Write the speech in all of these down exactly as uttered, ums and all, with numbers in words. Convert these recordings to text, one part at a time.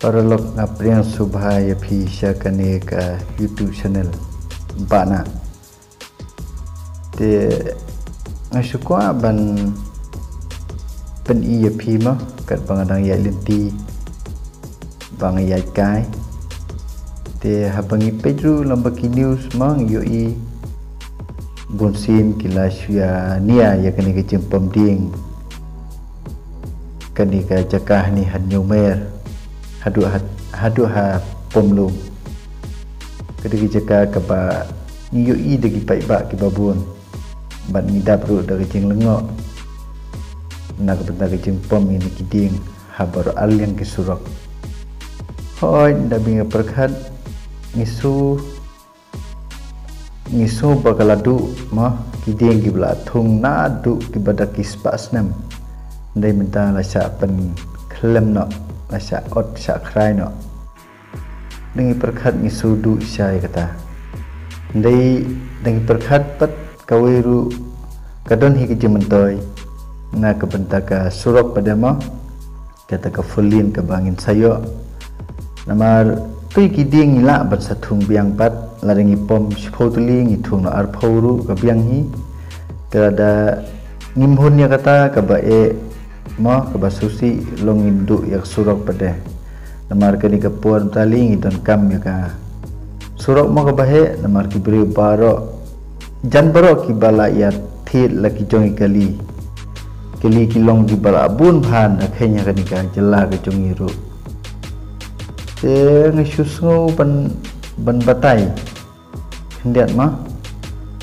Paralok, nga pdiang sngewbha ïa phi sha kane ka YouTube channel Bah Nah. Te nga shu kwah ban pyni ïa phi mo, katba nga dang ïaid lynti, ba nga ïaid kai. Te haba ngi peit ruh lyngba ki news mo, ngi ïohi bunsien ki la shu ïa nia ïa kane ka jingpom dieng, kane ka jaka hangne ha Hynñiewmer, haduh ha, haduh ha Pom Lum. Ka dei ka jaka kaba ngi ïohi da ki paidbah kiba bun, bad ngi dap ruh da ka jinglyngngoh na ka bynta ka jingpom ïa kine ki dieng ha baroh arliang ki surok. Hooid, da bynta pyrkhat, ngi sngew, ngi sngew ba ka la duh mo, ki dieng kiba la thung naduh kiba da ki spah snem. Hynrei mynta la shah pynkhlem noh, la shah ot shah khrai noh. Da ngi pyrkhat ngi sngew duh shisha ïa kata. Hynrei da ngi pyrkhat pat kawei ruh, ka don hi ka jingmyntoi na ka bynta ka surok pat de mo, kata ka four lane kaba ngin sa ïoh. Namar tu ki dieng ngi lah ban sa thung biang pat, lada ngi pom shiphew tylli, ngi thung noh arphew ruh ka biang hi. Te lada ngim hun ïa kata, kaba eh mo, kaba sngewsih, long ngin duh ïa ka surok pat de. Namar kane ka por mynta ngi donkam ïa ka surok mo kaba heh, namar ki briew baroh, jan baroh kiba la ïa thied la ki jong i kali. Kali ki long kiba la bun bha na kane ka jylla ka jong i ruh. Te nga shu sngew ban, ban batai khyndiat mo,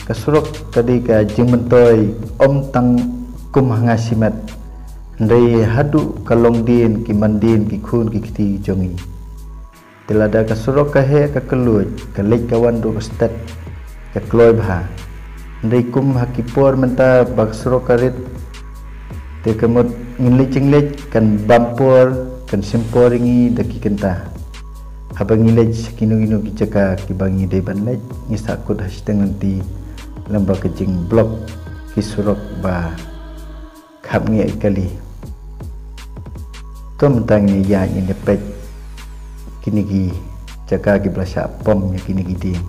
ka surok ka dei ka jingmyntoi ym tang kum ha nga shimet, hynrei haduh ka longdien, ki mandien, ki khun ki kti jong i. Te lada ka surok ka heh, ka kylluid, ka leit ka wan ruh ka stet, ka kloi bha. Hynrei kum ha ki por mynta ba ka surok ka rit, te ka mut ngin leit jingleit kan bam por, kan shim por ïa ngi da ki kynta. Haba ngi leit sha kino kino ki jaka kiba ngi dei ban leit, ngi sahkut ha shiteng lynti lyngba ka jingblok ki surok ba khapngiah i kali. To mynta ngin ïa, ngin ïa peit kine ki jaka kiba la shah pom ïa kine ki dieng.